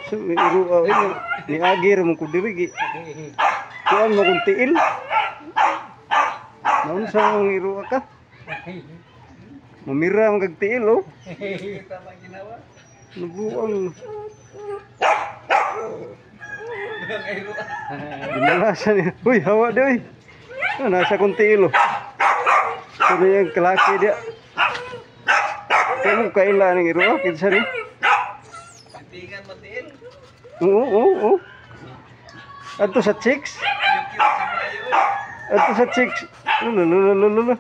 So, may iro ay ni agi ra mo ko diri gi. Kuan mo kung tiil. Naunsa mong iro ka? Mamira man kag tiil oh. Nabuang. Ginalasan niya. Uy, hawa di uy. Ah, nasa kong tiil oh. So na yung kalaki dia. Kaya mo kaila ng iro ah, kinsa ni? Tingan mo tiil. Oo. Adto sa chicks? Adto sa chicks. Lolo, lolo, lolo, lolo.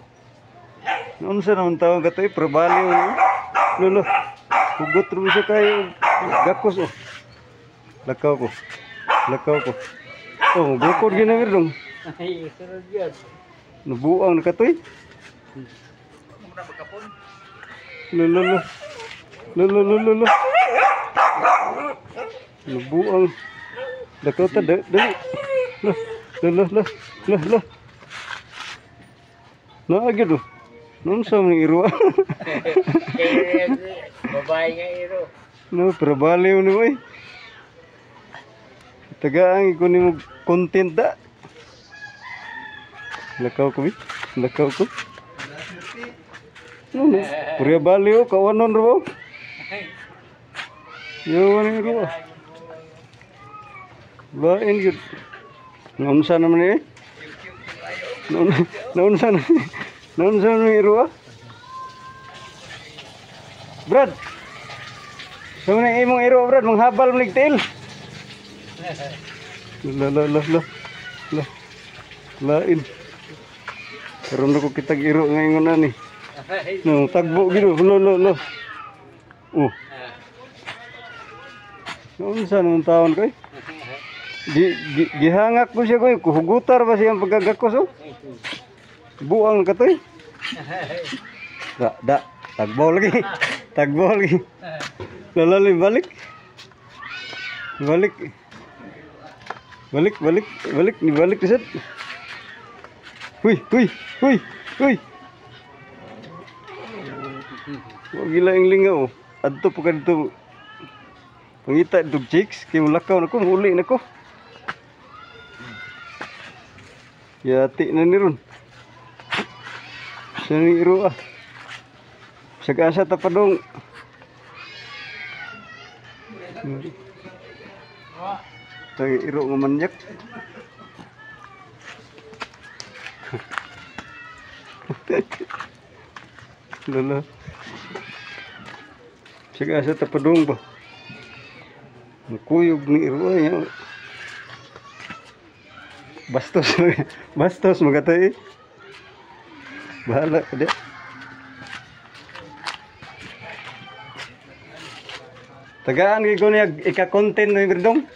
Unsa naman tawag kato eh, probaliw ni. Lolo. Hugot rin siya kayo. Gakos oh. Lakaw ko. Lakaw ko. Oh, bukod gina dong. Ay, sunod yun. Nabuang na katoy. Muna magkapon. Lolo, lolo. Lolo, lolo, lolo. Nabuang. Lakaw ta, dali. Dali. Lolo, lolo, lolo, lolo. Naagid oh. Noon sa mga irua. Kaya babae nga iro. No, pero baliw ni mo eh. Tagaan ko ni mo content da. Lakaw ko bi. Lakaw ko. No, no. Purya baliw kawanon ro. Yo ni ro. Lain gyud. Naunsa naman eh. Naunsa na. Naunsa naman iro. Brad. Sa mga imong iro, Brad, manghabal mo tiil. La la la la. La. Lain. Karon ko kitag iro ngayon na ni. No, tagbo gid lo lo lo. Oh. Naunsa naman taon koy? Gi, gi, gihangak ko siya koy, kuhugutar ba siyang pagkagakos oh? Buang katoy. Da, da, tagbo lagi. Tagbo lagi. Lalali balik. Balik. Balik, balik, balik, ni balik sad. Huy, huy, huy, huy. Wa gila ang lingaw. Adto pa kadto. Pangita dog chicks kay mulakaw nako, muli nako. Yati na ni ron. Sa ni iro ah. Sa asa ta padong. Tay iro nga manyak. Lala. Sa asa ta padong ba. Mukuyog ni iro ay. Bastos, bastos magatay. Bahala ka di. Tagaan kay ko niya ika-content ni Berdong.